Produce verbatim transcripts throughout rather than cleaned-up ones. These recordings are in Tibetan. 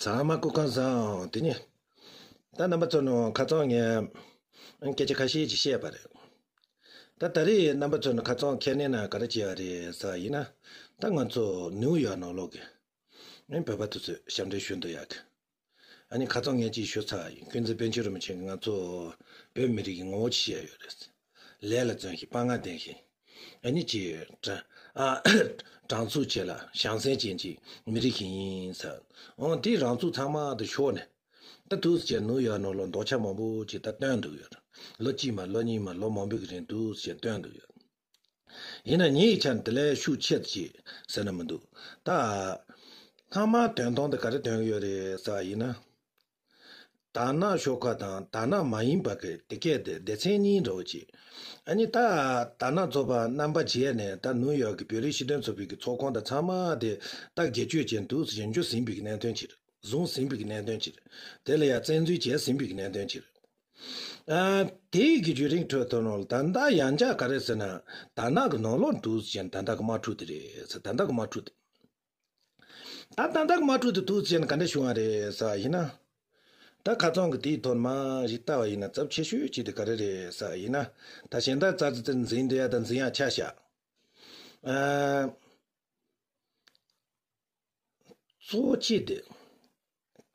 ཚང་མ་སྐུ་ཁམས་བཟང་། དེ་ནས་ད་རྣམ་པ་ཚོ་ནང་ཁ་རྩང་ངས་སྐད་ཆ་ཁ་ཤས་ཅིག་བཤད་པ་རེད། ད་ད་རེས་རྣམ་པ་ཚོ་ནང་ཁ་རྩང་ཁས་ལེན་ན་ག་རེ་བྱས་པ་རེད་ཟེར་བ་ཡིན་ན། ད་ང་ཚོ་ནིའུ་ཡོག་ནང་ལོགས་ཀྱི་ཨ་ནི་བོད་པ་དེ་ཚོས་ཞབས་འདྲེན་ཞུ་འདོད་ཡག་གི། ཨ་ནི་ཁ་རྩང་ངས་ཅིག་ཞུ་ཚར་ཡིན། ཀུན་གཟིགས་པཎ་ཆེན་རིན་པོ་ཆེ་གིས་ང་ཚོ་བོད་མི་རིགས་ཀྱི་ངོ་བོ་ཅིག་བཤད་ཡོད་རེད། ལས་ལ་བརྩོན་ཞིང་དཔའ་ངར་ལྡན་ཞིང་། ཨ་ནི་ཅིག་དྲང་ཨ་དྲང་ཚུགས་ཆེ་ལ་བྱམས་སེམས་ཅན་གྱི་མི་རིགས་ཤིག་ཡིན་ཟེར། འོ་དེའི་རང་ཚུགས་ཚང་མ་དེ་ཤོར་ནས། ད་འདུག་སེ་ནིའུ་ཡོག་ནང་ལོགས་འདོད་ཆགས་མང་པོ་ཅིག་ད་བཏོན་འདུག་ཡོད། ལོ་གཅིག་མ་ལོ་གཉིས་མ་ལོ་མང་པོའི་གི་རིང་འདུག་སེ་བཏོན་འདུག་ཡོད། ཡིན་ན་ངའི་ཆ་ནས་དེ་ལས་ཤུགས་ཆེ་ཅིག་ཟེར་ན་མི་འདུག་ད་སྔ་མ་འདོན་སྟངས་དེ་ག་རེ་འདོན་གི་ཡོད་རེད་ཟེར་བ་ཡིན་ན། དར་ནག་ཤོག་ཁག་དང་དར་ནག་མ་ཡིན་པ་གི་དེ་སྐད་དེ་སྡེ་ཚན་གཉིས་འདྲ་བོ་ཅིག་ཨ་ནི་ད་དར་ནག་ཚོགས་པ་རྣམ་པ་བརྒྱད་ནས་ད་ནིའུ་ཡོག་གི་བོད་རིགས་སྤྱི་མཐུན་ཚོགས་པའི་གི་ཚོགས་ཁང་དང་ཚང་མ་དེ་ད་སྒེར་གཅོད་ཅན་འདུག་ཟེར་འཇུ་ཟིན་པའི་གི་གནད་དོན་ཅིག་རེད། བཟུང་ཟིན་པའི་གི་གནད་དོན་ཅིག་རེད། དེ་ལ་ཡང་བཙན་འཛུལ་བྱས་ཟིན་པའི་གི་གནད་དོན་ཅིག་རེད། ཨ། དེའི་གི་བརྒྱུད་རིམ་ཁྲོད་དུ་ནོར་ད་ལྟ་ཡང་བསྐྱར་ག་རེ་ཟེར་ན། དར་ནག་གི་ནང་ལོགས་འདུག་ཟེར་ད་ལྟ་གི་དམག་འཁྲུག་དེ་རེད་ཟེར། ད་ལྟ་གི་དམག་འཁྲུག་དེ། ད་ད་ལྟ་གི་དམག་འཁྲུག་དེ་འདུག་ཟེར་ག་འདྲ་བྱུང་བ་རེད་ཟེར་བ་ཡིན་ན། ད་ཁ་རྩང་གི་དེའི་ཐོག་མ་ཞིག་ལྟ་བ་ཡིན་ན་ཚབས་ཆེ་ཤོས་གཅིག་དེ་ག་རེ་རེད་ཟེར་བ་ཡིན་ན། ད་གཞན་དག་རྩ་རྩི་རྩི་འཛིན་བསྡད་ཡ་དང་འཛིན་ཡ་ཆ་བཞག་ཨ། གཙོ་ཆེ་དེ།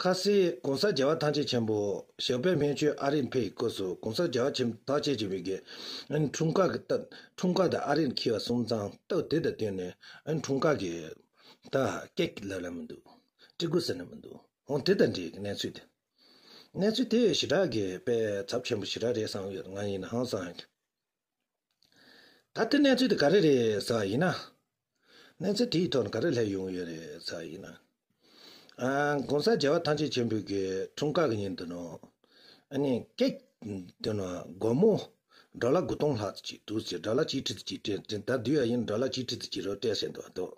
ཁ་སང་གོང་ས་རྒྱལ་བ་ཐམས་ཅད་མཁྱེན་པ་ཞབས་པད་སྨན་བཅོས་ཨ་རིར་ཕེབས་ཡི་སྐབས་སུ་གོང་ས་རྒྱལ་བ་ཆེན་ཐམས་ཅད་མཁྱེན་པའི་གི་འཁྲུངས་སྐར་གྱི་སྟབས། འཁྲུངས་སྐར་དེ་ཨ་རིར་འཁེལ་བ་སོང་ཙང་སྟབས་དེ་དང་བསྟུན་ནས་འཁྲུངས་སྐར་གྱི་ད་ཀེག་ལབ་ན་མི་འདུག་སྤྲི་གུ་ཟེར་ན་མི་འདུག་འོ་དེ་དང་འབྲེལ་གྱི་གནས་ཚུལ་དེ། གནས་ཚུལ་དེ་ཞེ་དྲག་གི་དཔེ་ཚབས་ཆེན་པོ་ཞེ་དྲག་རེད་བསམ་ཡོད། ང་ཡིན་ན་ཧང་སང་ཡོད། ད་ལྟའི་གནས་ཚུལ་དེ་ག་རེ་རེད་ཟེར་བ་ཡིན་ན། གནས་ཚུལ་དེའི་ཐོག་ནས་ག་རེ་སླེབས་ཡོང་ཡོད་རེད་ཟེར་བ་ཡིན་ན། ཨ། གོང་ས་རྒྱལ་བ་ཐམས་ཅད་མཁྱེན་པའི་གི་འཁྲུངས་སྐར་གྱི་ཉིན་དུ་ནོ། ཨ་ནི་ཀེག་དེ་ནོ་སྒོར་མོ་ཌོ་ལར་དགུ་སྟོང་ལྷག་ཙམ་ཅིག་འདུག་ཟེར། ཌོ་ལར་གཅིག་ཁྲི་ཙམ་ཅིག་སྤྲད་དེ། ད་དུས་ཡ་ཡིན་ཌོ་ལར་གཅིག་ཁྲི་ཙམ་ཅིག་རོ་སྤྲད་ཟེར་འདུག་འདུག་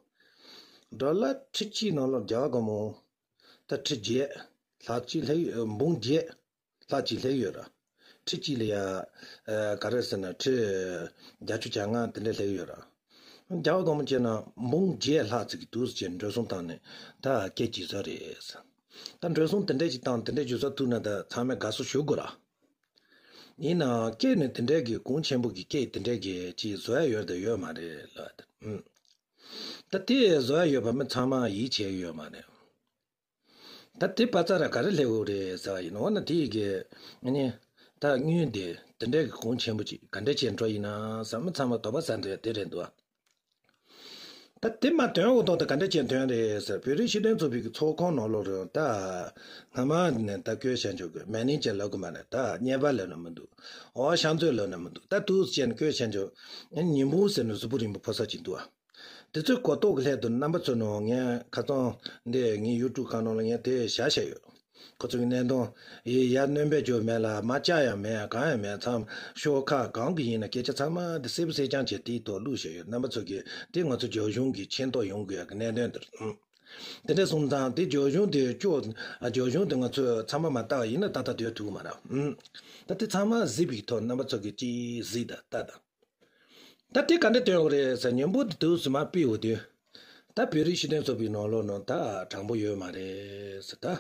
ཌོ་ལར་ཁྲི་གཅིག་ནང་ལོགས་རྒྱ་གར་སྒོར་མོ་ད་ཁྲི་བརྒྱད་ལྷག་ཅིག་སླེབས་ཡོད། འབུམ་བརྒྱད་ལྷག་ཅིག་སླེབས་ཡོད་ར། ཁྲི་གཅིག་ལ་ཡ། ཨ། ག་རེ་ཟེར་ན་ཁྲི་བརྒྱད་ཅུ་གྱ་ལྔ་དེ་འདྲ་སླེབས་ཡོད་ར། རྒྱ་བ་གོང་མ་བྱས་ན་འབུམ་བརྒྱད་ལྷག་ཙམ་གྱི་དུས་སུ་བྱས་འགྲོ་སོང་བཏང་ནས་ད་སྐད་ཅིག་བཟོ་རེད། ད་འགྲོ་སོང་དེ་འདྲ་ཅིག་བཏང་དེ་འདྲ་ཅིག་བཟོ་ཐུབ་ན་ད་ཚང་མས་དགའ་བསུ་ཞུ་དགོས་ར། ཡིན་ནའང་སྐད་ནི་དེ་འདྲ་གི་གོང་ཆེན་པོ་གི་སྐད་དེ་འདྲ་གི་ཅིག་བཟོ་ཡ་ཡོད་དང་ཡོད་མ་རེད་ལ། ཨུམ། ད་དེ་བཟོ་ཡ་ཡོད་པ་མི་ཚང་མ་ཡིད་ཆེས་ཡོད་མ་རེད། ད་དེ་པ་ཙ་ར་ག་རེ་སླེབས་ཡོད་རེད་ཟེར་བ་ཡིན་ན། འོ་ན་དེ་ཡི་གེ་ནི་ད་དངུལ་དེ་དེ་འདྲའི་གི་གོང་ཆེན་པོ་ཅིག་ག་འདྲ་བྱས་འགྲོ་ཡིན་ན་བསམ། མི་ཚང་མ་དོགས་པ་ཟ་འདྲ་དེ་རེད་འདུག་ད་དེ་མ་དོན་འོ་ཐོག་ད་ག་འདྲ་བྱས་དོན་རེད་ཟེར། བོད་རིགས་སྤྱི་མཐུན་ཚོགས་པའི་གི་ཚོགས་ཁང་ནང་ལོགས་རུ་ད་སྔ་མ་ནས་ད་བཀོད་བྱ་འཇོག་གི་མེ་ནེ་ཇར་ལབ་གི་མ་རེད། ད་གཉེར་པ་ལབ་ན་མི་འདུག་འོ་ཤང་ཚོད་ལབ་ན་མི་འདུག་ད་དུས་བྱས་ནས་བཀོད་བྱ་འཇོག་ཉི་འབུམ་ཟེར་ནས་གཟུགས་པོ་རིང་པོ་ཕོ་གསར་ཅིག་འདུག་ཨ། དེ་ཚོའི་གོ་རྟོགས་ཀྱི་སླད་དུ་རྣམ་པ་ཚོ་ནང་ངས་ཁ་རྩང་འདི་ངའི་ཡུ་ཊུབ་ཁང་ནང་ལ་ངས་དེ་བཞག་བཞག་ཡོད། ཁོ་ཚོ་གི་གནད་དོན་ཡི་ཡར་སྣོན་པ་བྱས་མེད་ལ་མར་བཅག་ཡང་མེད། གང་ཡང་མེད། ཚང་ཤོག་ཁག་གང་གི་ཡིན་ན་སྐད་ཆ་ཚང་མ་དེ་གསལ་པོ་གསལ་རྐྱང་བྱས་དེའི་ཐོག་བླུགས་བཞག་ཡོད། རྣམ་པ་ཚོ་གིས་དེ་ང་ཚོ་རྒྱ་གཞུང་གིས་མཁྱེན་རྟོགས་ཡོང་དགོས་ཡག་གི་གནད་དོན་དེ་རེད། དེ་འདྲ་སོང་ཙང་དེ་རྒྱ་གཞུང་དེ་སྐྱོ། རྒྱ་གཞུང་དེ་ང་ཚོས་ཚང་མ་མ་བལྟ་བ་ཡིན་ན་ད་ལྟ་སྡོད་ཐུབ་ཀྱི་མ་རེད། ད་དེ་ཚང་མ་གཟིགས་པའི་ཐོག་རྣམ་པ་ཚོ་གིས་ཅིག་གཟིགས་དང་ལྟ་དང་། ད་དེ་ག་འདྲ་སྟོན་དགོས་རེད་ཟེར། མཉམ་པོ་དེ་དུས་སུ་མ་སྤེལ་འོ་དུས། ད་བོད་རིགས་སྤྱི་མཐུན་ཚོགས་པའི་ནང་ལོགས་ནང་ད་དྲང་པོ་ཡོད་མ་རེད་ཟེར།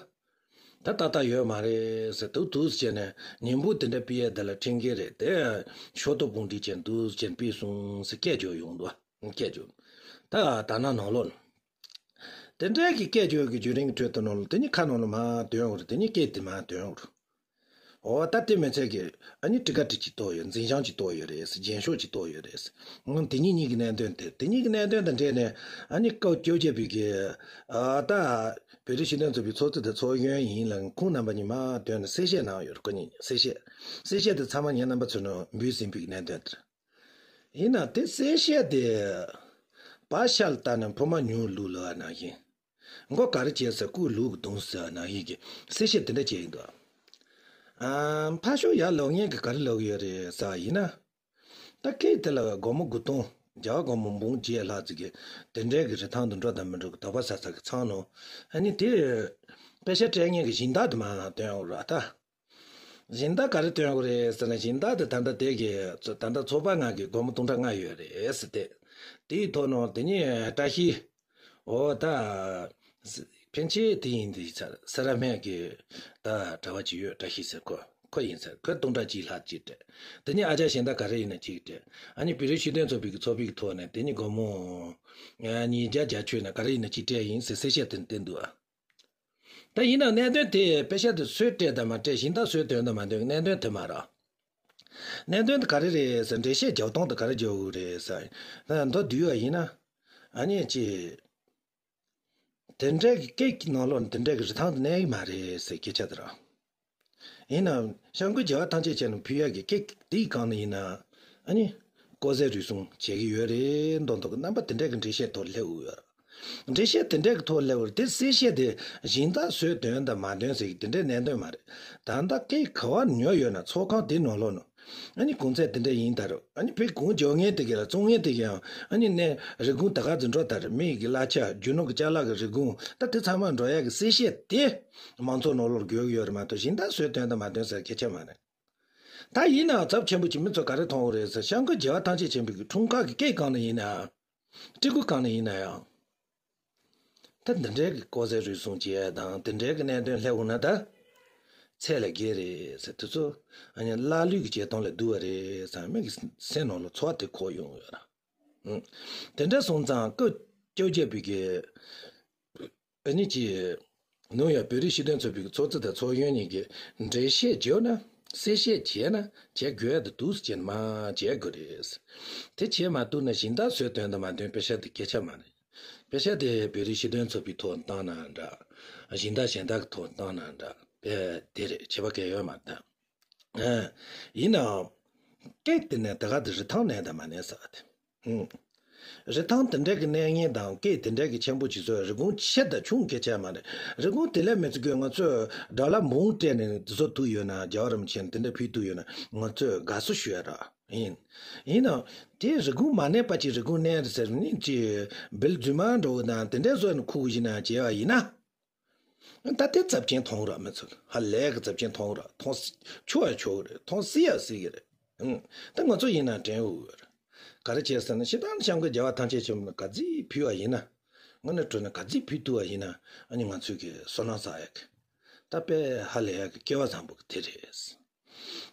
ད་ད་ལྟ་ཡོད་མ་རེད་ཟེར། དུས་དུས་སུ་བྱས་ནས་མཉམ་པོ་དེ་འདྲ་སྤེལ་ཡས་དེ་ལ་ཁྲིམས་འགལ་རེད། དེ་ཤོ་ཏོ་དཔུང་སྒྲིག་བྱས་དུས་སུ་བྱས་ནས་སྤེལ་སོང་ཟེར་སྐད་བརྗོད་ཡོང་འདུག་སྐད་བརྗོད། ད་ད་ན་ནང་ལོགས་ནང་དེ་འདྲའི་གི་སྐད་བརྗོད་ཀྱི་བརྒྱུད་རིམ་གྱི་ཁྲོད་དུ་ནང་ལ་དེ་གཉིས་ཁ་ནང་ལ་མར་འདོན་དགོས་རེད། དེ་གཉིས་སྐད་དེ་མར་འདོན་དགོས་རེད། འོ་ད་དེ་མི་ཚད་ཀྱི་ཨ་ནི་ཊི་ཀ་ཊི་ཅིག་གཏོགས་ཡོད། འཛིན་བྱང་ཅིག་གཏོགས་ཡོད་རེད། རྒྱན་ཤོག་ཅིག་གཏོགས་ཡོད་རེད། ཨང་། དེ་གཉིས་གཉིས་ཀྱི་གནད་དོན་དེ། དེ་གཉིས་ཀྱི་གནད་དོན་དང་འབྲེལ་ནས་ཨ་ནི་སྐབས་བཅོ་བརྒྱད་པའི་གི་ཨ་ད་བོད་རིགས་སྤྱི་མཐུན་ཚོགས་པའི་ཚོགས་གཙོ་དེ་ཚོགས་གཞོན་ཡིན་ལ་ཁོང་རྣམ་པ་གཉིས་མར་ཐོན་ནས་གསལ་བཤད་གནང་ཡོད་རེད། ཁོ་གཉིས་གསལ་བཤད། གསལ་བཤད་དེ་ཚང་མ་ངས་རྣམ་པ་ཚོ་ནང་འབུལ་ཟིན་པའི་གནད་དོན་དེ་རེད། ཡིན་ན་དེ་གསལ་བཤད་དེ་བ་ཤ་ལ་བལྟས་ན་ཕོ་མ་ཉུང་ལུགས་ལབ་པ་ནང་བཞིན། མགོ་ག་རེ་བྱས་ཟེར་སྐུ་ལུག་གདོང་ཟེར་བ་ནང་བཞིན་གྱི་གསལ་བཤད་དེ་འདྲ་བྱས་ཡིན་འདུག་ཨ། ཕར་ཕྱོགས་ཡར་ལབ་མཁན་གྱིས་ག་རེ་ལབ་ཀྱི་ཡོད་རེད་ཟེར་བ་ཡིན་ན། ད་སྐད་དེ་ལ་སྒོར་མོ་དགུ་སྟོང་། རྒྱ་གར་སྒོར་མོ་འབུམ་བརྒྱད་ལྷག་ཙམ་གྱི་དེ་འདྲའི་གི་རིན་ཐང་དུ་འགྲོ་དང་མི་འགྲོ་གི་དོགས་པ་ཟ་ས་གི་ཚང་ནོ། ཨ་ནི་དེ་པེ་ཤ་སྤྲད་མཁན་གྱི་སྦྱིན་བདག་དེ་མར་སྟོན་ཡོང་ར་ད། སྦྱིན་བདག་ག་རེ་སྟོན་དགོས་རེད་ཟེར་ན། སྦྱིན་བདག་དེ་ད་ལྟ་དེ་གི་ད་ལྟ་ཚོགས་པ་ནང་གི་སྒོར་མོ་སྟོང་ཕྲག་ལྔ་ཡོད་རེད་ཟེར་ཏེ། དེའི་ཐོག་ནང་དེ་ནས་བཀྲ་ཤིས། འོ་ད། ཕན་ཆད་དེ་ཡིན་དེ་ཚར་ས་ར་སྨན་གྱི་ད་གྲྭ་བ་ཅིག་ཡོད། བཀྲ་ཤིས་ཟེར། ཁོ་ཁོ་ཡིན་ཟེར། ཁོས་སྟོང་ཕྲག་གཅིག་ལྷག་ཅིག་སྤྲད། དེ་ནས་ཨ་ཅག་གཞན་དག་ག་རེ་ཡིན་ན་གཅིག་སྤྲད། ཨ་ནི་བོད་རིགས་སྤྱི་མཐུན་ཚོགས་པའི་གི་ཚོགས་པའི་གི་ཐོག་ནས་དེ་ནི་སྒོར་མོ་ཉིས་བརྒྱ་བརྒྱད་ཅུ་ན་ག་རེ་ཡིན་ན་གཅིག་སྤྲད་ཡིན་ཟེར་གསལ་བཤད་དེ་བསྟན་འདུག་ཨ། ད་ཡིན་ནའང་གནད་དོན་དེ་པེ་ཤ་དེ་སུས་སྤྲད་དང་མ་སྤྲད། སྦྱིན་བདག་སུས་འདོན་དང་མ་འདོན་གནད་དོན་དེ་མ་རེད། གནད་དོན་དེ་ག་རེ་རེད་ཟེར། འགྲེལ་བཤད་རྒྱག་སྟངས་དེ་ག་རེ་རྒྱག་དགོས་རེད་ཟེར། ད་མདོར་བསྡུས་པ་ཡིན་ན། ཨ་ནི་ཅི། དེ་འདྲའི་གི་སྐད་ཀྱི་ནང་ལོགས་ནས་དེ་འདྲའི་གི་རིན་ཐང་དེ་གནས་ཀྱི་མ་རེད་ཟེར་སྐད་ཆ་དེ་རེད། ཡིན་ནའང་གཤམ་འཁོད་བྱ་བ་ཐམས་ཅད་བྱས་ནས་ཕུལ་ཡག་གི་སྐད་དེའི་སྒང་ནས་ཡིན་ན། ཨ་ནི་ལྐོག་ཟ་རུལ་སུངས་བྱེད་ཀྱི་ཡོད་རེད་མདོག་མདོག་གི་རྣམ་པ་དེ་འདྲའི་གི་འགྲེལ་བཤད་ཐོག་སླེབས་ཡོད་རེད། འགྲེལ་བཤད་དེ་འདྲའི་གི་ཐོག་སླེབས་པར་དེ་གསལ་བཤད་དེ་སྦྱིན་བདག་སུས་འདོན་དང་མ་འདོན་ཟེར་གི་དེ་འདྲའི་གནད་དོན་མ་རེད། ད་ལྟ་སྐད་ག་བ་ཉོས་ཡོད་ན་ཚོགས་ཁང་དེ་ནང་ལོགས་ནས། ཨ་ནི་གོང་ཚད་དེ་འདྲ་ཡིན་ད་རུང་། ཨ་ནི་བོད་གངས་ལྗོངས་ངན་དེ་ག་ལ་བཙོང་མཁན་དེ་གའང་། ཨ་ནི་ནས་རིན་གོང་ད་ག་ཚོད་འགྲོ་ད་རེད། མི་ཡི་གི་གླ་ཆ། རྒྱུ་ནོར་གྱི་ཅ་ལག་གི་རིན་གོང་། ད་དེ་ཚང་མ་འགྲོ་ཡག་གི་གསལ་བཤད་དེ་མང་ཚོགས་ནང་ལོགས་དགོས་ཀྱི་ཡོད་རེད་མ་གཏོགས། སྦྱིན་བདག་སུས་འདོན་དང་མ་འདོན་ཟེར་སྐད་ཆ་མ་རེད། ད་ཡིན་ནའང་ཚབས་ཆེན་པོ་ཅིག་མི་ཚོ་ག་རེ་མཐོང་གི་རེད་ཟེར། གཤམ་འཁོད་བྱ་བ་ཐམས་ཅད་བྱེད་པའི་གི་འཁྲུངས་སྐར་གྱི་སྐད་སྒང་ནས་ཡིན་ནའང་། སྤྲུལ་སྐུ་སྒང་ནས་ཡིན་ན་ཡང་། ད་འདི་འདྲའི་གི་ལྐོག་ཟ་རུལ་སུངས་བྱེད་ཡ་དང་དེ་འདྲའི་གི་གནད་དོན་སླེབས་འོང་ན་ད། ཚད་ལས་བརྒལ་རེད་ཟེར། དེ་ཚོ་ཨ་ནི་ཀླ་ཀློའི་གི་བྱེད་སྟངས་ལས་སྡུག་པ་རེད་བསམ། མི་གི་སེམས་ནང་ལ་ཚོར་བ་དེ་འཁོར་ཡོང་ཡོད་ར། ཨང་། དེ་འདྲ་སོང་ཙང་སྐབས་བཅོ་བརྒྱད་པའི་གི་ཨ་ནི་ཅི། ནུབ་ཡང་བོད་རིགས་སྤྱི་མཐུན་ཚོགས་པའི་གི་ཚོགས་གཙོ་དང་ཚོགས་གཞོན་གཉིས་ཀྱིས་འགྲེལ་བཤད་བརྗོད་ན། གསལ་བཤད་བྱས་ན་བྱེད་དགོས་ཡ་དེ་འདུག་སེ་བྱས་ན་མ་བྱེད་དགོས་རེད། དེ་བྱེད་མ་ཐུབ་ན་སྦྱིན་བདག་སུས་འདོན་དང་མ་འདོན་པེ་ཤ་དེ་སྐད་ཆ་མ་རེད། པེ་ཤ་དེ་བོད་རིགས་སྤྱི་མཐུན་ཚོགས་པའི་ཐོག་བཏང་ན་འདྲ། སྦྱིན་བདག་གཞན་དག་གི་ཐོག་བཏང་ན་འདྲ། དེ་རེད། བྱེད་པ་གལ་ཡོད་མ་རེད་ད། ཨ། ཡིན་ནའང་། སྐད་དེ་ནས་ད་ག་དེ་རིན་ཐང་གནས་དང་མ་གནས་ཟེར་བ་དེ། ཨང་། རིན་ཐང་དེ་འདྲ་གི་གནས་ངེས་དང་སྐད་དེ་འདྲ་གི་ཆེན་པོ་ཅིག་བཟོ། རིན་གོང་ཆེ་དང་ཆུང་སྐད་ཆ་མ་རེད། རིན་གོང་དེ་ལས་མི་ཚུགས་གི་ང་ཚོས་ཌོ་ལར་འབུམ་སྤྲད་ནས་བཟོ་ཐུབ་ཡོད་ན། རྒྱལ་བ་རིན་པོ་ཆེ་ནས་དེ་འདྲ་ཕུལ་ཐུབ་ཡོད་ན་ང་ཚོས་དགའ་བསུ་ཞུ་ཡ་ར་ཡིན། ཡིན་ནའང་དེ་རིན་གོང་མ་གནས་པ་ཅིག་རིན་གོང་གནས་རེད་ཟེར་ནས་ཅིག་བིལ་རྫུན་མ་འདྲ་བོ་དང་དེ་འདྲ་བཟོས་ནས་ཁུག་བཞིན་ན་བྱས་པ་ཡིན་ན། ད་དེ་ཚབས་ཆེན་མཐོང་ར་མི་ཚོས། ཧ་ལས་གི་ཚབས་ཆེན་མཐོང་ར། མཐོང་སྲིད། ཆོག་ཡ་ཆོག་གི་རེད། མཐོང་སྲིད་ཡ་སྲིད་གི་རེད། ཨང་། ད་ང་ཚོ་ཡིན་ན་དྲན་འོས་རེད། ག་རེ་བྱས་ཟེར་ན། སྤྱིར་བཏང་གཤམ་འཁོད་བྱ་བ་ཐམས་ཅད་ཆེན་པོ་ན་ག་ཚོད་ཕུལ་བ་ཡིན་ན། དངོས་གནས་དྲང་གནས་ག་ཚོད་ཕུལ་ཐུབ་པ་ཡིན་ན། ཨ་ནི་ང་ཚོས་གི་བསོད་ནམས་བསགས་ཡ་གི། ད་དཔེ་ཧ་ལས་ཡ་གི་སྐལ་བ་བཟང་པོ་གི་དེ་རེད།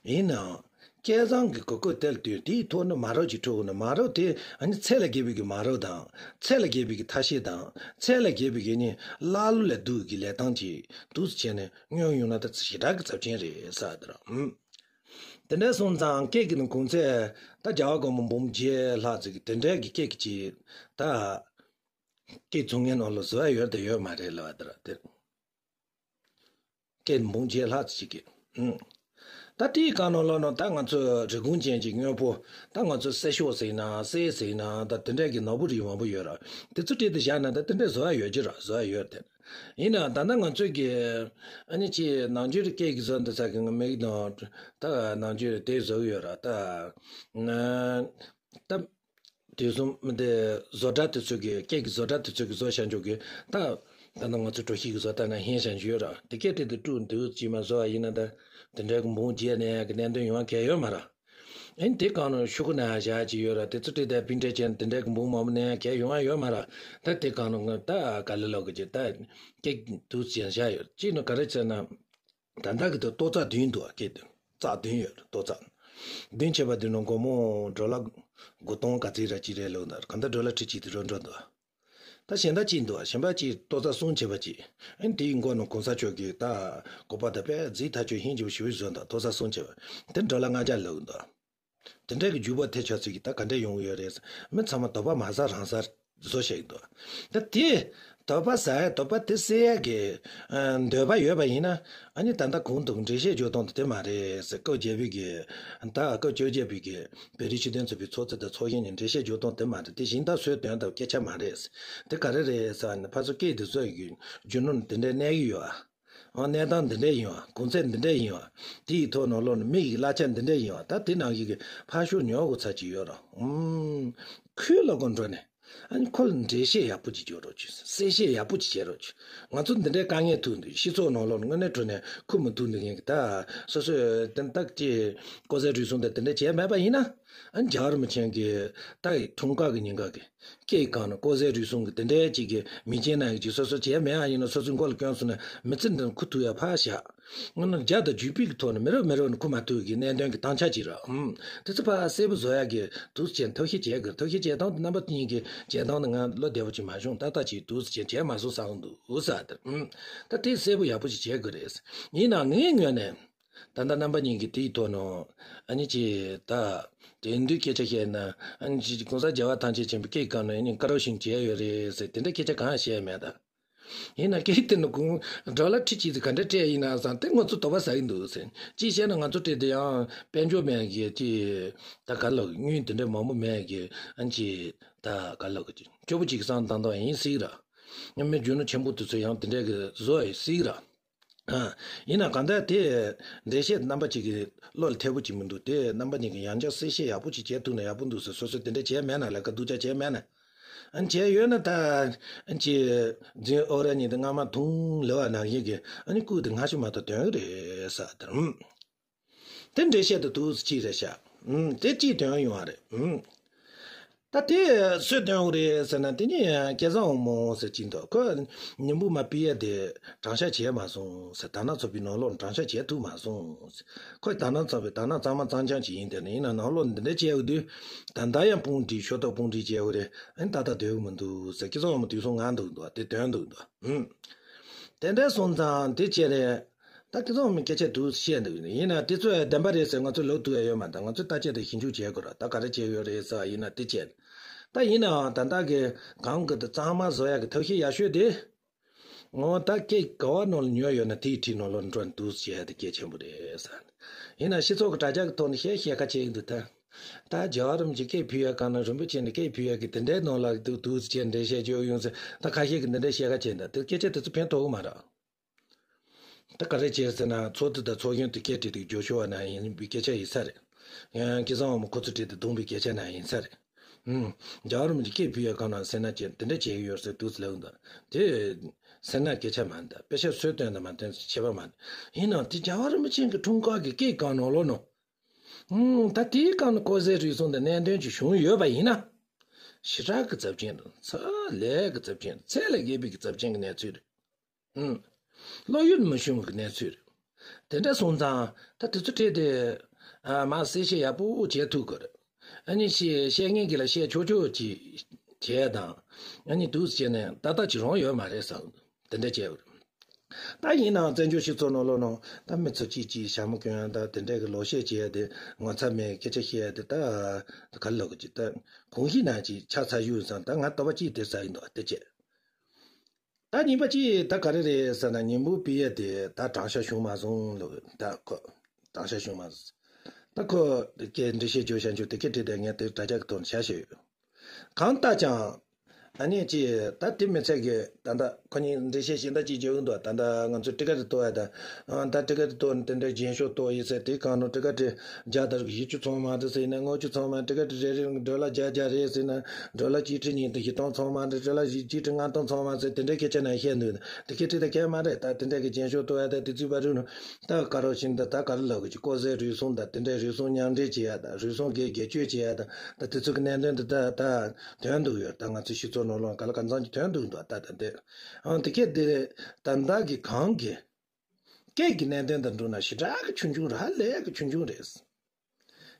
ཡིན་ནའང་། སྐལ་བཟང་གི་གོ་སྐབས་དེར་བསྟུན་དེའི་ཐོག་ནས་མ་རབས་ཅིག་འཕྲོད་དགོས་ན། མ་རབས་དེ་ཨ་ནི་ཚད་ལས་བརྒལ་བའི་གི་མ་རབས་དང་། ཚད་ལས་བརྒལ་བའི་གི་ཐབས་ཤེས་དང་། ཚད་ལས་བརྒལ་བའི་གི་ནི་ཀླ་ཀློ་ལས་སྡུག་གི་ལས་སྟངས་ཀྱིས་འདུག་སེ་བྱས་ནས་མངོན་ཡོང་ན་ད་ཞེ་དྲག་གི་ཚབས་ཆེན་རེད་ཟེར་བ་དེ་རེད། ཨུམ། དེ་འདྲ་སོང་ཙང་སྐད་ཀྱི་ནི་གོང་ཚད་ད་རྒྱལ་བ་སྒོར་མོ་འབུམ་བརྒྱད་ལྷག་ཙམ་གི་དེ་འདྲའི་གི་སྐད་ཀྱི་ཅིག་ད། སྐད་བཙོང་མཁན་ནང་ལ་བཟོ་ཡ་ཡོད་དང་ཡོད་མ་རེད་ལབ་པ་དེ་རེད་དེ། སྐད་འབུམ་བརྒྱད་ལྷག་ཅིག་གི། ཨང་། ད་དེའི་སྒང་ནང་ལོགས་ནང་ད་ང་ཚོས་རིན་གོང་ཅན་གྱི་དངོས་པོ། ད་ང་ཚོས་གསེར་ཤོག་ཟེར་ན་གསེར་ཟེར་ན། ད་དེ་འདྲས་ཀྱི་ནོར་བུ་རིགས་མང་པོ་ཡོད་ར། དེ་ཚོ་སྤྲད་དེ་བཞག་ན་ད་དེ་འདྲས་བཟོ་ཡ་ཡོད་ཀྱི་ར། བཟོ་ཡ་ཡོད་དེ། ཡིན་ནའང་ད་ལྟ་ང་ཚོས་ཀྱི་ཨ་ནི་ཅིག་ནམ་རྒྱུན་རིག་སྐད་ཀྱི་བཟོ་འདི་ཚ་གི་མིག་དང་། ད་ནམ་རྒྱུན་རིག་དེ་བཟོ་གི་ཡོད་ར། ད་ན། ད། དུས་གསུམ་དེ་བཟོ་གྲྭ་དེ་ཚོ་གི། སྐད་ཀྱི་བཟོ་གྲྭ་དེ་ཚོ་གི་བཟོ་བྱ་འཇོག་གི། ད་ད་ནང་ང་ཚོ་གྲོ་ཞིབ་ཀྱི་བཟོ་ལྟ་ན་ཧན་བྱ་འཇོག་ཡོད་ར། དེ་སྐད་དེ་དེ་དཀྲུག་འདུག་ཅིག་མ་བཟོ་བ་ཡིན་ན་ད་དེ་འདྲའི་གི་འབུམ་རྒྱས་ནས་གི་གནད་དོན་ཡོང་བ་གལ་ཡོད་མ་ར། ཨ་ནི་དེ་གང་ནང་ཤོག་གུ་ན་བཞག་ཅིག་ཡོད་ར། དེ་ཚོ་བྲིས་ཏེ་པིན་ཏྲེ་ཅན་དེ་འདྲའི་གི་འབུམ་མང་པོ་ནས་གལ་ཡོང་བ་ཡོད་མ་ར། ད་དེ་གང་ནང་ང་ད་ག་ལེ་ལོག་གི་ཅིག་ད་སྐད་འདུག་ཅན་བཞག་ཡོད། ཅིག་ནང་ག་རེ་བྱས་ན། ད་ལྟ་གི་དེ་ཏོག་ཙམ་བདུན་འདུག་ཨ། སྐད་དེ་རྩ་བདུན་ཡོད། ཏོག་ཙམ་བདུན་བྱས་པ་དེ་ནང་སྒོར་མོ་ཌོ་ལར་དགུ་སྟོང་ག་ཚོད་ར་ཅིག་རེད་ལབ་ན། གང་ལྟར་ཌོ་ལར་ཁྲི་གཅིག་དེ་རུ་འགྲོ་འདུག་ཨ། ད་གཞན་དག་གཅིག་འདུག་ཨ། གཞན་པ་གཅིག་ཏོག་ཙམ་གསུམ་བྱས་པ་གཅིག། ཨ་ནི་དེའི་མགོ་ནང་གོང་ས་མཆོག་གི་ད་གོ་པ་ད་དཔེ་རྫིག་ཐག་ཆོད་ཧིན་གྱི་ཞུ་བའི་བཟོ་འདུག། ཏོག་ཙམ་གསུམ་བྱས་པ་དེ་ཌོ་ལར་ལྔ་བརྒྱ་ལབ་འདུག་ཨ། དེ་འདྲའི་གི་རྒྱུ་བ་ཐེབས་ཆགས་ཚུལ་གྱིས་ད་ག་འདྲ་ཡོང་གི་ཡོད་རེད་ཟེར། མི་ཚང་མ་དོགས་པ་མ་ཟ་རང་ཟ་བཟོ་བྱས་ཀྱི་འདུག། ད་དེ་དོགས་པ་ཟ་ཡ། དོགས་པ་དེ་སེལ་ཡ་གི་ཨ་འདོད་པ་ཡོད་པ་ཡིན་ན། ཨ་ནི་ད་ལྟ་གོང་དུ་འགྲེལ་བཤད་བརྗོད་སྟངས་དེ་དེ་མ་རེད་ཟེར། སྐབས་བརྒྱད་པའི་གི། ད་སྐབས་བཅོ་བརྒྱད་པའི་གི་བོད་རིགས་སྤྱི་མཐུན་ཚོགས་པའི་ཚོགས་གཙོ་དང་ཚོགས་གཞོན་གཉིས་འགྲེལ་བཤད་བརྗོད་སྟངས་དེ་མ་རེད། དེ་སྦྱིན་བདག་སུས་འདོན་དང་སྐད་ཆ་མ་རེད་ཟེར། དེ་ག་རེ་རེད་ཟེར་ན། ཕར་ཚུར་སྐད་དེ་བཟོ་ཡི་གི་རྒྱུ་ནོར་དེ་འདྲའི་གནས་ཀྱི་ཡོད་ཨ། ཨང་། གནས་སྟངས་འདི་འདྲ་ཡིན་བ། གོང་ཚད་འདི་འདྲ་ཡིན་བ། དེ་ཡི་ཐོག་ནང་ལོགས་ནས་མི་ཡི་གླ་ཆ་འདི་འདྲ་ཡིན་བ། ད་དེ་ནང་བཞིན་གྱི་ཕར་ཤོག་ཉོ་དགོས་ཚར་གྱི་ཡོད་ར། ཨུམ། ཁོའི་ལག་གོ་འགྲོ་ནས། ཨ་ནི་ཁོ་ལ་འགྲེལ་བཤད་ཡག་པོ་ཅིག་བརྗོད་རོགས་བྱོས། གསལ་བཤད་ཡག་པོ་ཅིག་བྱེད་རོགས་བྱོས། ང་ཚོ་འདི་འདྲའི་དཀའ་ངལ་ཐུག་འདུག། སྤྱི་ཚོགས་ནང་ལོགས་ནས་དངོས་གནས་དྲང་གནས་ཁུར་མི་ཐུབ་འདུག་མཁན་གྱི། ད་སོ་སོས་དེ་དག་ཅིག་ལྐོག་ཟ་རུལ་སུངས་དང་དེ་འདྲ་བྱས་མེད་པ་ཡིན་ན། ཨ་རྒྱལ་བ་རིན་པོ་ཆེ་གི་ད་ཡི་འཁྲུངས་སྐར་གི་ཉིན་ག་གི་སྐད་གང་ན་ལྐོག་ཟ་རུལ་སུངས་གི་དེ་འདྲའི་ཅིག་གི་མི་སྐྱེ་ན་ཡི་ཅིག་སོ་སོ་བྱས་མེད་ཨ་ཡིན་ན་སོ་སོའི་མགོ་ལ་སྐྱོན་སོང་ན་མི་ཚེ་འདི་ཁུ་ཐུག་ཡ་ཕར་བཞག་ང་ནི་རྒྱ་དང་རྒྱུད་པའི་གི་ཐོག་ནས་མི་རབས་མི་རབས་ནས་ཁུ་མ་ཐུག་གི་གནད་དོན་གི་དྭངས་ཆ་ཅིག་ར། ཨུམ། དེ་ཚོ་ཕར་གསལ་པོ་བཟོ་ཡ་གི་དུས་ཚོད་ཐབས་ཤེས་བྱེད་དགོས། ཐབས་ཤེས་བྱེད་སྟངས་དེ་རྣམ་པ་གཉིས་ཀྱི་བྱེད་སྟངས་དེ་ང་བློ་བདེ་པོ་ཅིག་མ་བྱུང་། ཏག་ཏག་ཅིག་དུས་ཚོད་བྱེད་མ་སོང་བསམ་འདུག་ས་དེར། ཨུམ། ད་དེ་གསལ་པོ་ཡག་པོ་ཅིག་བྱེད་དགོས་རེད། ཡིན་ནའང་ངའི་ངོས་ནས་ད་ལྟ་རྣམ་པ་གཉིས་ཀྱི་དེའི་ཐོག་ནས་ཨ་ནི་ཅིག་ད་དེ་འདུས་སྐད་ཆ་བཤད་ན་ཨ་ནི་ཅིག་གོང་ས་རྒྱལ་བ་ཐམས་ཅད་མཁྱེན་པའི་སྐད་གང་ནས་ཨ་ནི་དཀར་རོ་བཞིན་བྱས་ཡོད་རེད་ཟེར་དེ་འདྲ་སྐད་ཆ་གང་བཤད་མེད་ད། ཡིན་ན་སྐད་དེ་ནི་གུང་སྒྲ་ལ་ཁྲིད་ཀྱིས་ག་འདྲ་སྤྲད་ཡིན་ན་བསམ་སྟེ་ང་ཚོ་དོགས་པ་ཟ་གི་འདུག་ཟེར། ཅིའི་ཕྱིར་ན་ང་ཚོ་སྤྲད་དེ་ཡང་དཔལ་འབྱོར་མེད་ཀྱི་ཅི་ད་ག་ལ་དངུལ་དེ་འདྲ་མང་པོ་མེད་ཀྱི་ཨན་ཅི་ད་ག་ལ་གི་ཅི་སྐྱོ་པོ་ཅིག་བསམ་བཏང་བཏང་ཡིན་སྲིད་ར། མི་རྒྱུ་ནོར་ཆེན་པོ་དེ་ཚོ་ཡང་དེ་འདྲ་གི་བཟོ་ཡིན་སྲིད་ར། ཨ། ཡིན་ན་གང་ལྟར་དེ་འགྲེལ་བཤད་རྣམ་པ་གཅིག་གི་བློ་ལ་ཐེ་བོ་གཅིག་མི་འདུག་དེ་རྣམ་པ་གཉིས་ཀྱི་ཡང་བསྐྱར་གསལ་བཤད་ཡག་པོ་ཅིག་བྱས་ཐུབ་ན་ཡག་པོ་འདུག་ཟེར། སོ་སོས་དེ་འདྲ་བྱས་མེད་ན་ལས་ཀ་སྡུག་ཅག་བྱས་མེད་ན། ཨ་ནི་བྱས་ཡོད་ན་ད། ཨ་ནི་ཅི། རྫུན་ཨོ་ར་ཉིད་དུ་རྔ་མ་འཐུང་ལེ་བ་ནང་བཞིན་གྱི་ཨ་ནི་སྐུ་དེ་སྔ་ཕྱི་མ་གཏོགས་དོན་གི་རེད་ས་དང་། དེ་འགྲེལ་བཤད་དུ་དུས་སུ་ཅི་རེད་ཤག་ཨུམ། དེ་ཅིའི་དོན་ཡོང་བ་རེད། ཨུམ། ད་དེ་སུས་དོན་ཡོང་རེད་ཟེར་ན་དེ་ནི་སྐལ་བཟང་དབང་མོ་ཟེར་གྱིན་འདུག་ཁོས་ཉིན་བུ་མ་པི་ཡ་དེ་དྲང་བཤད་བྱས་མ་སོང་ཟེར། དར་ནག་ཚོགས་པའི་ནང་ལོགས་དྲང་བཤད་བྱས་ཐུབ་མ་སོང་ཟེར། ཁོས་དར་ནག་ཚོགས་པའི་དར་ནག་གཙང་མ་གཙང་རྐྱང་ཅིག་ཡིན་དེ་ནི་ཡིན་ན་ནང་ལོགས་འདི་འདྲ་བྱས་ཡོད་དུས། ད་ལྟ་ཡང་དཔུང་སྒྲིག་ཤོ་ཐོག་དཔུང་སྒྲིག་བྱས་ཡོད་རེད། ཨ་ནི་ད་ལྟ་སྡོད་ཡོད་མི་འདུག་ཟེར། སྐལ་བཟང་དབང་མོ་དུས་སང་ངང་འདུག་འདུག་དེ་དོན་འདུག་འདུག་ཨུམ། དེ་འདྲ་སོང་ཙང་དེ་བྱས་རེད། ད་སྐལ་བཟང་དབང་མོས་སྐད་ཆ་དུས་སུ་བཤད་འདུག་ཡིན་ན་དེ་ཚོ་བདེན་པ་རེད་ཟེར་ང་ཚོ་ལབ་ཐུབ་ཡ་ཡོད་མ་རེད། ད་ང་ཚོས་ལྟ་དཔྱད་དང་ཞིབ་འཇུག་བྱེད་དགོས་ར། ད་ག་རེ་བྱས་ཡོད་རེད་ཟེར་བ་ཡིན་ན་དེ་བྱས། ད་ཡིན་ནའང་ད་ལྟ་གི་གང་གི་དུ་གཙང་མ་བཟོ་ཡ་གི་ཐབས་ཤེས་ཡག་ཤོས་དེ། ངོ་ད་སྐད་ག་བ་ནང་ལ་ཉོས་ཡོད་ན་དེའི་འཁྲིས་ནང་ལོགས་འགྲོ་ནས་དུས་སུ་བྱས་ཏེ་གལ་ཆེན་པོ་རེད་ཟེར། ཡིན་ན་སྤྱི་ཚོགས་ཀྱི་དྲ་རྒྱ་གི་ཐོག་ནས་བཤད་བཤད་ཁ་ཆེ་ཡིན་འདུག་ད་ད་རྒྱལ་བ་རིན་པོ་ཆེ་སྐད་ཕུལ་ཡ་གང་ན་རིན་པོ་ཆེ་ནས་སྐད་ཕུལ་ཡ་གི་དེ་འདྲའི་ནང་ལ་དུ་དུས་སུ་བྱས་འགྲེལ་བཤད་བརྗོད་ཡོང་ཟེར། ད་ཁ་ཤས་ཀྱི་འདི་འདྲའི་བཤད་ཁ་ཆེ་འདུག་དེ་སྐད་ཆ་དེ་ཚོ་ཕན་ཐོགས་གི་མ་རེད། ད་ག་རེ་བྱས་ཟེར་ན་ཚོགས་འདུ་དང་ཚོགས་གཞོན་དུ་སྐད་བྲིས་ཏེ་བརྗོད་ཤོར་བ་ན་ཡིན་པའི་སྐད་ཆ་ཡིན་ས་རེད། ཡང་སྐལ་བཟང་དབང་མོ་ཁོ་ཚོ་བྲིས་ཏེ་བརྡུངས་པའི་སྐད་ཆ་ན་ཡིན་ས་རེད། ཨུམ། རྒྱལ་བ་རིན་པོ་ཆེ་སྐད་ཕུལ་ཡ་གང་ན་ཟེར་ན་ཅི་དེ་འདྲ་བྱེད་ཀྱི་ཡོད་ཟེར་དུས་ལབ་འདུག་དེ་ཟེར་ན་སྐད་ཆ་མ་འདུག་དཔེ་ཆ་སུས་བཏོན་དང་མ་བཏོན་ཟེར་ཁྱད་པར་མ་འདུག་ཡིན་ནའང་དེ་རྒྱལ་བ་རིན་པོ་ཆེ་གི་འཁྲུངས་སྐར་གྱི་སྐད་གང་ནང་ལོགས་ནང་། ཨུམ། ད་དེའི་སྒང་ནས་ལྐོག་ཟའི་རུལ་སུངས་དང་གནད་དོན་ཅིག་བྱུང་ཡོད་པ་ཡིན་ན། ཞེ་དྲག་གི་ཚབས་ཆེན་དང་ཚ་ལས་ཀྱི་ཚབས་ཆེན། ཚད་ལས་བརྒལ་བའི་གི་ཚབས་ཆེན་གྱི་གནས་ཚུལ་རེད། ཨུམ། བློ་ཡུལ་མི་ཤོང་གི་གནས་ཚུལ་རེད། དེ་འདྲ་སོང་ཙང་ད་དེ་ཚོ་ཁྲིད་དེ། ཨ་མ་གསལ་བཤད་ཡག་པོ་བྱེད་ཐུབ་དགོས་རེད། ཨ་ནི་བཤད་བཤད་མཁན་གྱི་ལ་བཤད་ཆོག་ཆོག་ཅིག་བྱས་དང་། ཨ་ནི་དུས་ཚོད་ནས་ཏག་ཏག་ཅིག་རང་ཡོད་མ་རེད་བསམ། དེ་འདྲ་བྱས་ཡོད་རེད། ད་ཡིན་ནའང་བཙན་བྱོལ་སྤྱི་ཚོགས་ནང་ལོགས་ནང་ད་མི་ཚོ་གཅིག་གཅིག་ཞྭ་མོ་གྱོན་ཡ་ད་དེ་འདྲ་གི་ལོག་བཤད་བྱེད་ཡ་དེ་ངོ་ཚ་མེད་སྐད་ཆ་བཤད་ཡ་དེ་ད་ག་རེ་ལབ་དགོས་ཀྱི། ད་གོང་ཞུས་ནང་ཅིག་ཆ་ཚ་ཡོད་བསམ། ད་ང་ལྟོ་བ་གཅིག་དེ་ཟ་ཡི་འདུག་དེ་བྱས། ད་གཉིས་པ་གཅིག་ད་ག་རེ་རེད་ཟེར་ན་ཉིན་མོ་པི་ཡ་དེ་ད་དྲང་བཤད་བྱུང་མ་སོང་ལབ། ད་ཁོ་དྲང་བཤད་བྱུང་མ་སོང་། ད་ཁོ་སྐད་འགྲེལ་བཤད་བརྗོད་བྱ་འཇུག་དེ་སྐད་བྲིས་ཏེ་ངས་དེ་དྲ་རྒྱ་གི་ཐོག་ནས་བྱ་བཞག་ཡོད། གང་ལྟར་ཀྱང་། ཨ་ནི་ཅི། ད་དེ་མི་ཚད་ཀྱི་ད་ལྟ་ཁོ་གཉིས་འགྲེལ་བཤད་གཞན་དག་ཅིག་བརྗོད་ཀྱི་འདུག་ད་ལྟ་ང་ཚོས་ཊི་ཀེ་ཊི་གཏོར་ཡ་ད། ཨ་ད་ཊི་ཀེ་ཊི་གཏོར་ནས་དེ་འདྲའི་རྒྱན་ཤོག་གཏོར་ཡིན་ཟེར། དེ་གང་ནོ་ཊི་ཀེ་ཊི་བརྒྱ་དང་བཞི་བཅུ་ཚང་མ་རེད་ཟེར་ན། ལྔ་བཅུ་ཚང་མ། ཊི་ཀེ་ཊི་རེ་རེ་ཌོ་ལར་བརྒྱ་བརྒྱ་རེད་ཟེར་ན། ཌོ་ལར་གཅིག་ཁྲི་ཉིས་བདུན་བཞི་སྟོང་ཚང་མ་རེད། ཌོ་ལར་གཅིག་ཁྲི་ལྔ་སྟོང་ཚང་མ་ཟེར། དེ་འདྲའི་སྐད་ཆ་ནང་བཤད་འདུག་དེ་སྐད་ཆ་དེ་གལ་མ་རེད། ད་དེ་འདྲ་གི་རྒྱན་ཤོག་གཏོར་ཡ་ད་དེ་ཚུད་པ་རུང་ད་དཀར་རོ་བཞིན་ད་ད་ག་རེ་ལབ་དགོས་ཀྱི། ལྐོག་ཟའི་རུལ་སུངས་ད་དེ་འདྲའི་རུལ་སུངས་མཉམ་འབྲེལ་བྱེད་ཡ་ད་རུལ་སུངས་སྒེར་སྒེར་གཅོད་བྱེད་ཡ་ད་ད་དེ་ཚོ་གི་གནད་དོན་དེ་ད་ད་དོན་འདུག་ཡོད། ད་ང་ཚོའི་སྤྱི་ཚོགས་ནང་ལོགས་ག་ལ་གང་འཚམ་གྱི་དོན་འདུག་འདུག་ད་ད་དེ་ཨང་དེ་སྐད་དེ་ད་ད་གི་གང་གི་སྐད་ཀྱི་གནད་དོན་དང་འགྲོ་ན་ཞེ་དྲག་གི་ཆུང་ཆུང་རེད། ཧ་ལས་གི་ཆུང་ཆུང་རེད། སྐད་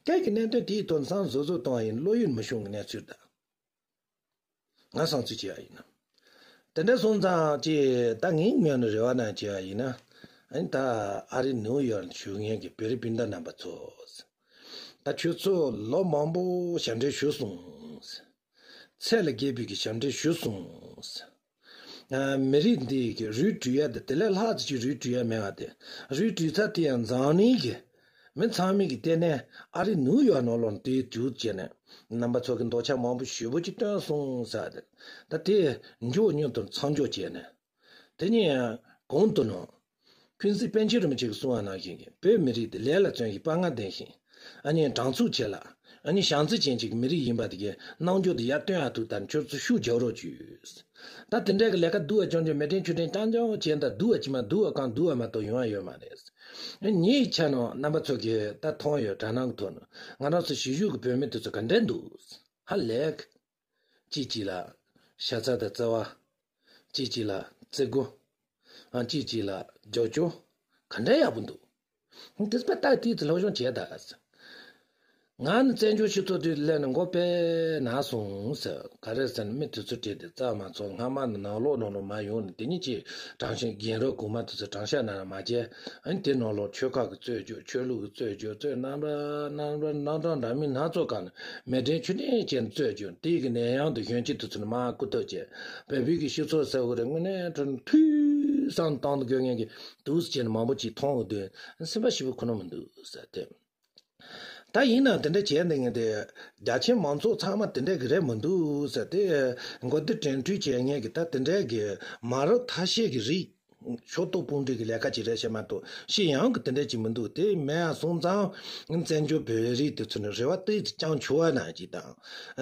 ཀྱི་གནད་དོན་དེའི་དོན་བསམ་བཟོ་བཟོ་གཏོང་བ་ཡིན། བློ་ཡུལ་མི་ཤོང་གི་གནས་ཚུལ་དང་། ང་བསམ་ཚུལ་བྱས་པ་ཡིན་ན། དེ་འདྲ་སོང་ཙང་ཅི་ད་ངའི་ངོས་ནས་རེ་བ་ནང་བྱས་པ་ཡིན་ན། ཨ་ནི་ད་ཨ་རི་ནིའུ་ཡོག་ལ་བཞུགས་མཁན་གྱི་བོད་རིགས་སྤུན་ཟླ་རྣམ་པ་ཚོ། ད་ཁྱོད་ཚོ་ལོ་མང་པོ་ཞབས་འདྲེན་ཞུས་སོང་། ཚད་ལས་བརྒལ་བའི་གི་ཞབས་འདྲེན་ཞུས་སོང་། ཨ་མི་རིགས་འདི་གི་རུས་བྲུས་ཡ་དེ་དེ་ལས་ལྷག་ཙམ་ཅིག་རུས་བྲུས་ཡ་མེད་པ་དེ། རུས་བྲུས་ཚར་དེ་ཡང་འཛམ་གླིང་གི་མི་ཚང་མས་ཀྱི་ལྟས་ནས་ཨ་རི་ནིའུ་ཡོག་ནང་ལོགས་དེའི་དུས་བྱས་ནས་རྣམ་པ་ཚོ་གི་འདོད་ཆགས་མང་པོ་ཞེ་པོ་ཅིག་བཏོན་སོང་ཟེར་ཏེ། ད་དེ་མགྱོགས་མྱུར་དུ་མཚམས་འཇོག་བྱས་ནས། དེ་ནས་གོང་དུ་ནང་ཀུན་གཟིགས་པཎ་ཆེན་རིན་པོ་ཆེ་གིས་གསུངས་པ་ནང་བཞིན་གྱི་བོད་མི་རིགས་དེ་ལས་ལ་བརྩོན་ཞིང་དཔའ་ངར་ལྡན་ཞིང་ ཨ་ནི་དྲང་ཚུགས་བྱེད་ལ། ཨ་ནི་བྱམས་བརྩེ་ཅན་ཅིག་མི་རིགས་ཡིན་པ་དེ་གའི་རྣམ་འགྱུར་དེ་ཡར་སྟོན་ཡག་ཐུག་ད་ནི་ཁྱོད་ཚོ་ཤུགས་རྒྱག་རོགས་བྱོས། ད་དེ་འདྲ་གི་ལས་ཀ་སྡུག་བ་རྐྱང་རྐྱང་མེ་འདྲེན་ཆུ་འདྲེན་རྐྱང་རྐྱང་བྱས་ད་སྡུག་བ་ཅི་མ་སྡུག་བ་གང་སྡུག་བ་མ་གཏོགས་ཡོང་ཡ་ཡོད་མ་རེད། ངའི་ཆ་ནས་རྣམ་པ་ཚོ་གིས་ད་མཐོང་ཡོད། དྲ་སྣང་གི་ཐོག་ནས་ང་རང་ཚོ་གཞིས་བཞུགས་ཀྱི་བོད་མི་དེ་ཚོ་ག་འདྲ་འདུག་ཧ་ལས། གཅིག་གཅིག་ལ་ཤ་ཚ་དང་བརྩེ་བ། གཅིག་གཅིག་ལ་བརྩི་བཀུར། ཨ་གཅིག་གཅིག་ལ་རྒྱབ་སྐྱོར། ག་འདྲ་ཡག་པོ་འདུག་དེ་ཚོ་ལྟ་དེ་ཚོ་སློབ་སྦྱོང་བྱས་ད། ང་ནི་བཙན་བྱོལ་སྤྱི་ཚོགས་དེ་སླེབས་ནས་མགོ་དཔེ་ན་སོང་ཟེར། ག་རེ་ཟེར་ན་མི་དེ་ཚོ་བྲིས་ཏེ་རྩ་མ་ཚོར། སྔ་མ་ནས་ནང་ལོགས་ནང་ལོགས་མ་ཡོང་ནས་དེ་ཉིད་ཀྱི་དྲང་ཞིང་རྒན་རབས་གོང་མ་དེ་ཚོ་དྲང་བཤད་ན་མ་བྱས། ཨ་ནི་དེ་ནང་ལོགས་ཆོལ་ཁ་གི་རྩོད་རྒྱུ། ཆོས་ལུགས་ཀྱི་རྩོད་རྒྱུ། རྩོད་རྣམ་པ་རྣམ་པ་རྣམ་གྲངས་འདྲ་མིན་སྣ་ཚོགས་སྒང་ནས་མེ་འདྲེན་ཆུ་འདྲེན་བྱས་ནས་རྩོད་རྒྱུ། དེ་གི་ནད་ཡམས་དེ་གཞོན་སྐྱེས་དེ་ཚོ་ནས་མར་རྐུ་འཐབ་བྱས། བོད་བོད་ཀྱི་སྤྱི་ཚོགས་ཟེར་བ་རེད། དངོས་གནས་དྲང་ཐུགས་བསམ་བཏང་དུ་དགོས་ངེས་ཀྱི་འདུག་སེ་བྱས་ནས་མང་པོ་ཅིག་མཐོང་འོང་དུས་སེམས་པ་ཞེ་པོ་ཁོ་ན་མི་འདུག་ཟེར་ཏེ། ད་ཡིན་ན་དེ་འདྲ་བྱས་འདི་ངས་དེ་རྒྱ་ཆེན་མང་ཚོགས་ཚང་མ་དེ་འདྲ་གི་རེད་མི་འདུག་ཟེར་ཏེ། མགོ་བདེ་དྲན་འཕྲུལ་བྱས་ངེས་ཀྱི་ད་དེ་འདྲ་གི་མ་རབས་ཐ་ཤལ་གྱི་རིགས། ཕྱོགས་གཏོགས་དཔུང་སྒྲིག་གི་ལས་ཀ་ཅིག་རེད་ཤག་མ་གཏོགས་ཤི་ཡང་གི་དེ་འདྲ་ཅིག་མི་འདུག་དེ་མེད་ཡ་སོང་ཙང་བཙན་བྱོལ་བོད་རིགས་དེ་ཚོ་ནི་རེ་བ་ཏོག་ཙམ་བཅང་ཆོག་པ་ནང་ཅིག་དང་།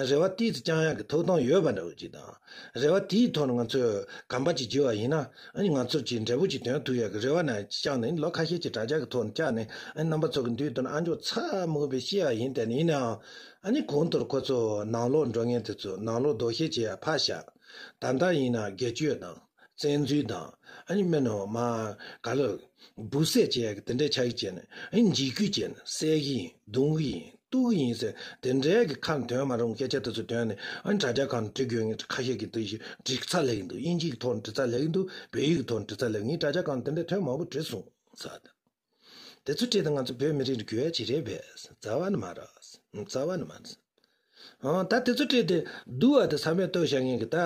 རེ་བ་ཏོག་ཙམ་བཅང་ཡག་གི་ཐོབ་ཐང་ཡོད་པ་འདྲ་བོ་ཅིག་དང་། རེ་བ་དེའི་ཐོག་ནས་ང་ཚོས་གོམ་པ་ཅིག་བརྒྱབ་པ་ཡིན་ན། ཨ་ནི་ང་ཚོར་ཅིག་འབྲས་བུ་ཅིག་ཐོན་ཐུབ་ཡག་གི་རེ་བ་ནང་བཅངས་ནས་ལོ་ཁ་ཤས་ཀྱི་དྲ་རྒྱ་གི་ཐོག་ནས་བཅར་ནས། ཨ་ནི་རྣམ་པ་ཚོ་གི་མདུན་དུ་ཨ་མཆོག་ཚ་མུག་པའི་བཤད་པ་ཡིན། དེ་ནི་ཡིན་ནའང་ཨ་ནི་གོང་དུ་ཁོ་ཚོ་ནང་ལོགས་འགྲོ་མཁན་དེ་ཚོ་ནང་ལོགས་ལྡོག་ཤེས་བྱེད་ཡ་ཕར་བཞག་ད་ལྟ་ཡིན་ན་སྒེར་གཅོད་དང་། བཙན་འཛུལ་དང་། ཨ་ནི་མི་ནོ་མ་ག་ལ་འབུ་སྲེག་བྱེད་ཡག་གི་དེ་འདྲའི་ཆ་ཡིག་བྱས་ནས། ཨ་ནི་འཇིགས་སྐུལ་བྱས་ནས། བསད་ཀྱི་ཡིན། རྡུང་གི་ཡིན། གཏུབ་ཀྱི་ཡིན་ཟེར་དེ་འདྲའི་གི་ཁ་ནས་ཐོན་མ་རུང་སྐད་ཆ་དེ་ཚོ་ཐོན་ནས། ཨ་ནི་དྲ་རྒྱ་སྒང་ནས་འབྲི་དགོས་ངེས་ཁ་ཤས་ཀྱིས་འདུག་ཞིག་འབྲི་ཚར་ལེགས་འདུག་དབྱིན་ཇིའི་ཐོག་ནས་འབྲི་ཚར་ལེགས་འདུག་བོད་ཡིག་གི་ཐོག་ནས་འབྲི་ཚར་ལེགས། ངས་དྲ་རྒྱ་སྒང་ནས་དེ་འདྲ་ཐོན་མང་པོ་བྲིས་སོང་ཟེར། དེ་ཚོ་བྲིས་ཏེ་ང་ཚོ་བོད་མི་རིགས་ལ་གྱོད་ཅིག་རེད་པས། རྩ་བ་ནས་མ་རེད། རྩ་བ་ནས་མ་རེད། ཨང་། ད་དེ་ཚོ་བྲིས་ཏེ་སྡུག་པ་དེ་ས་མེད་གཏོང་བྱ་ངན་གྱི། ད་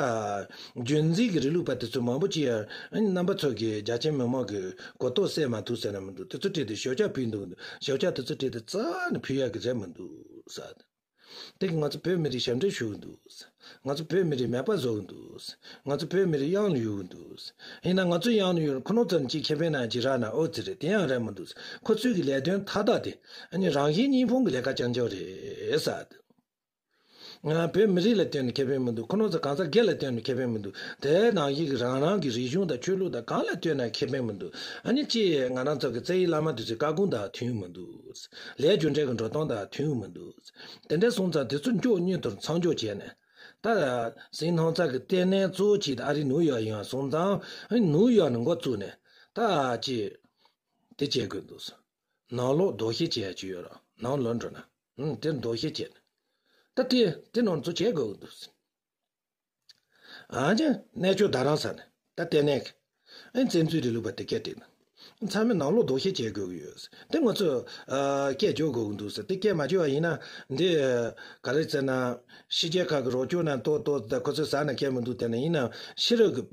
རྒྱུན་འཛིན་གྱི་རིང་ལུགས་པ་དེ་ཚོ་མང་པོ་ཅིག་ཡང་རྣམ་པ་ཚོ་གིས་རྒྱ་ཆེན་མི་མང་གི་གོ་རྟོགས་སད་མ་ཐུབ་ཟེར་ན་མི་འདུག་དེ་ཚོ་བྲིས་ཏེ་ཞབས་ཀྱག་ཕུལ་འདུག་ཞབས་ཀྱག་དེ་ཚོ་བྲིས་ཏེ་རྩ་བ་ནས་ཕུལ་ཡག་གི་རེད་མི་འདུག་ཟེར། དེ་གིས་ང་ཚོ་བོད་མི་རིགས་ཞབས་འདྲེན་ཞུ་གི་འདུག་ང་ཚོ་བོད་མི་རིགས་མེད་པ་བཟོ་གི་འདུག་ང་ཚོ་བོད་མི་རིགས་གཡང་ལ་གཡུག་གི་འདུག་ཡིན་ན་ང་ཚོ་གཡང་ལ་གཡུག་ཁོ་ནོ་ཚོ་ནི་ཅིག་ཁེ་ཕན་ནང་ཅིག་རག་ན་ཨོ་ཙི་རེད། དེ་ཡང་རེད་མི་འདུག་ཁོ་ཚོའི་གི་ལས་དོན་མཐའ་དག་དེ་ཨ་ནི་རང་གཞན་གཉིས་ཕུང་གི་ལས་ཀ་རྐྱང་རྐྱང་རེད་ཟེར། ང་བོད་མི་རིགས་ལ་ལྟོས་ནས་ཁེ་ཕན་མི་འདུག་ཁོ་ནོ་ཚོ་གང་ཟག་སྒེར་ལ་ལྟོས་ནས་ཁེ་ཕན་མི་འདུག་དེ་ནང་བཞིན་གི་རང་རང་གི་རིག་གཞུང་དང་ཆོས་ལུགས་དང་གང་ལ་ལྟོས་ན་ཁེ་ཕན་མི་འདུག་ཨ་ནི་ཅི་ང་རང་ཚོ་གི་རྩ་བའི་བླ་མ་དེ་ཚོའི་བཀའ་དགོངས་དང་མཐུན་མི་འདུག་ལས་རྒྱུ་འབྲས་ཀྱི་འགྲོ་སྟངས་དང་མཐུན་མི་འདུག་དེ་འདྲ་སོང་ཙང་དེ་ཚོ་མགྱོགས་མྱུར་དུ་མཚམས་འཇོག་བྱས་ནས། ད་ཟིང་སྣང་ཚ་གི་ལྟེ་གནས་གཙོ་བོ་ཅིག་ད་ཨ་རི་ནིའུ་ཡོག་ཡིན་པ་སོང་ཙང་། ཨ་ནི་ནིའུ་ཡོག་ནས་འགོ་བཙུགས་ནས་ད་ཅི་དེ་བྱེད་དགོས་འདུག་ནང་ལོགས་ལྡོག་ཤེས་བྱེད་ཡ་ཅིག་ཡོད་ར། ནང་ལོགས་འགྲོ་ན། ཨང་། དེ་ལྡོག་ཤེས་བྱེད་ནས། ད་དེ་དེ་ནང་ཚོ་བྱེད་དགོས་འདུག་ཨ་ཅེ་གནས་མཆོག་རྡ་རམ་ས་ནས་ད་ལྟེ་གནས་ཀྱི། ཨ་ནི་བཙན་འཛུལ་རིང་ལུགས་པ་དེ་སྐད་བྲིས་ན། ཚང་མས་ནང་ལོགས་ལྡོག་ཤེས་བྱེད་དགོས་ཀྱི་ཡོད། དེ་ང་ཚོས་ཨ་སྐད་རྒྱག་དགོས་ཀྱི་འདུག་ཟེར། དེ་སྐད་མ་རྒྱག་པ་ཡིན་ན་འདི་ག་རེ་ཟེར་ན། ཕྱི་རྒྱལ་ཁག་གི་རོགས་སྐྱོར་ནང་ཏོག་ཏོག་ད་ཁོ་ཚོས་ཟ་ན་སྐད་མི་འདུག་དེ་ནས་ཡིན་ན་ཕྱི་རོལ་གྱི་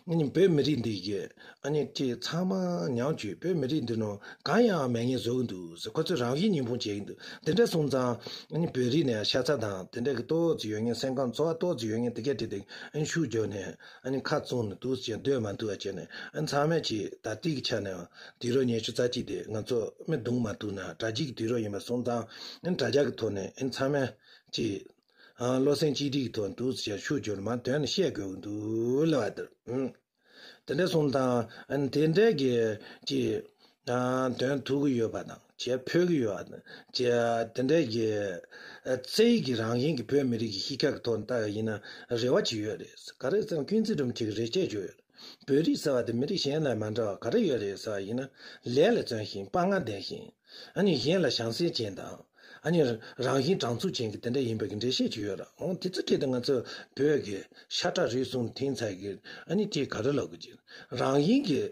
ཨ་ནི་བོད་མི་རིགས་འདི་གི་ཨ་ནི་དེ་ཚང་མ་ཉམས་བཅོས། བོད་མི་རིགས་འདི་ནང་གང་ཡང་མེད་མཁན་བཟོ་གི་འདུག་ཟེར། ཁོ་ཚོས་རང་གཞན་གཉིས་ཕུང་བྱེད་ཀྱི་འདུག་དེ་འདྲ་སོང་ཙང་ཨ་ནི་བོད་རིགས་ནས་ཤ་ཚ་དང་དེ་འདྲ་གི་ཏོག་ཙམ་ཡོད་མཁན། སེམས་ཁམས་ཚོར་བ་ཏོག་ཙམ་ཡོད་མཁན་དེ་གས་དེ་དེ་ཨ་ནི་ཤུགས་རྒྱབ་ནས། ཨ་ནི་ཁ་བཙུམ་ནས་འདུག་ཅེས་སྡོད་མ་ཐུབ་པ་བྱས་ནས། ཨ་ནི་ཚང་མས་ཀྱིས་ད་ལྟའི་གི་ཆ་ནས་དུས་རབས་ཉི་ཤུ་རྩ་གཅིག་དེ་ང་ཚོ་མི་རྡུང་མ་ཐུབ་ན་དྲ་རྒྱའི་གི་དུས་རབས་ཡིན་པ་སོང་ཙང་། ཨ་ནི་དྲ་རྒྱ་གི་ཐོག་ནས་ཨ་ནི་ཚང་མས་ཀྱིས་ཨ་བློ་སེམས་གཅིག་སྒྲིལ་གྱི་ཐོག་འདུག་ཅེས་ཤུགས་རྒྱབ་ནས་མར་དོན་ནས་བཤད་དགོས་ཀྱི་འདུག་ལབ་པ་དེར། ཨང་། དེ་འདྲ་སོང་ཙང་ཨ་ནི་དེ་འདྲའི་གི་ཀྱི་ཨ་དོན་ཐུབ་ཀྱི་ཡོད་པ་དང་། བྱེད་ཕོད་ཀྱི་ཡོད་པ་དང་། བྱེད་དེ་འདྲའི་གི་ཨ་རྩ་བའི་གི་རང་བཞིན་གྱི་བོད་མི་རིགས་ཀྱི་གཤིས་ཀ་གི་ཐོག་ནས་ལྟ་བ་ཡིན་ན་རེ་བ་ཅིག་ཡོད་རེད། ག་རེ་ཟེར་ན་ཀུན་གཟིགས་སྒྲོལ་མ་ཅིག་གིས་རེ་བཤད་བྱས་ཡོད། བོད་རིགས་ཟེར་བ་དེ་མི་རིགས་གཞན་ལ་མ་འདྲ་བ་ག་རེ་ཡོད་རེད་ཟེར་བ་ཡིན་ན། ལས་ལ་བརྩོན་ཞིང་དཔའ་ངར་ལྡན་ཞིང་། ཨ་ནི་གཞན་ལ་བྱམས་བརྩེ་ཅན་དང་། ཨ་ནི་རང་བཞིན་དྲང་ཚུགས་ཅན་གྱི་དེ་འདྲ་ཡིན་པའི་གི་འགྲེལ་བཤད་ཅིག་ཡོད་ར། འོང་དེ་ཚོ་བྲིས་ཏེ་ང་ཚོ་བོད་ཀྱི་ཤ་ཁྲག་རུས་གསུམ་འཐེན་ཚར་གི། ཨ་ནི་དེ་ག་རེ་ལབ་དགོས་ཀྱི། རང་བཞིན་གྱི་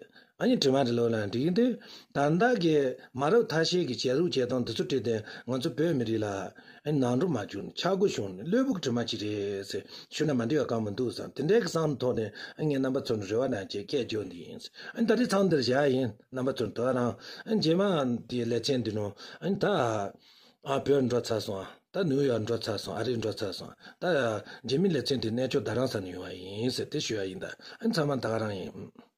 ཨ་ནི་དྲི་མ་རེ་ལོ་ལ་འགྲིག་གི་འདུག་ད་ལྟ་གི་མ་རབས་ཐ་ཤལ་གྱི་བྱེད་ལུགས་བྱེད་སྟངས་དེ་ཚོ་བྲིས་ཏེ་ང་ཚོ་བོད་མི་རིགས་ལ་ཨ་ནི་ནང་འགྲོ་མ་བྱུང་ནས་ཆག་སྒོ་བྱུང་ནས་གློ་བུར་གྱི་དྲི་མ་ཅིག་རེད་ཟེར་ཞུ་ན་མ་འགྲིག་པ་གང་མི་འདུག་བསམ། དེ་འདྲའི་གི་བསམ་ཐོག་ནས་ཨ་ངས་རྣམ་པ་ཚོ་ནས་རེ་བ་གནང་བྱས་སྐད་རྒྱག་འདི་ཡིན། ཨ་ནི་ད་རེས་མཚམས་འདིར་བཞག་ཡིན། རྣམ་པ་ཚོ་ནས་དོ་སྣང་། ཨ་ནི་རྗེས་མ་དེའི་ལེ་ཚན་འདི་ནང་ཨ་ནི་ད། ཨ་བོད་འགྲོ་ཚར་སོང་། ད་ནིའུ་ཡོག་འགྲོ་ཚར་སོང་། ཨ་རི་འགྲོ་ཚར་སོང་། ད་རྗེས་མའི་ལེ་ཚན་དེ་གནས་མཆོག་རྡ་རམ་ས་ནས་ཡོང་བ་ཡིན་ཟེར་དེ་ཞུ་བ་ཡིན། ད་ཨ་ནི་ཚང་མ་ད་ག་རང་ཡིན།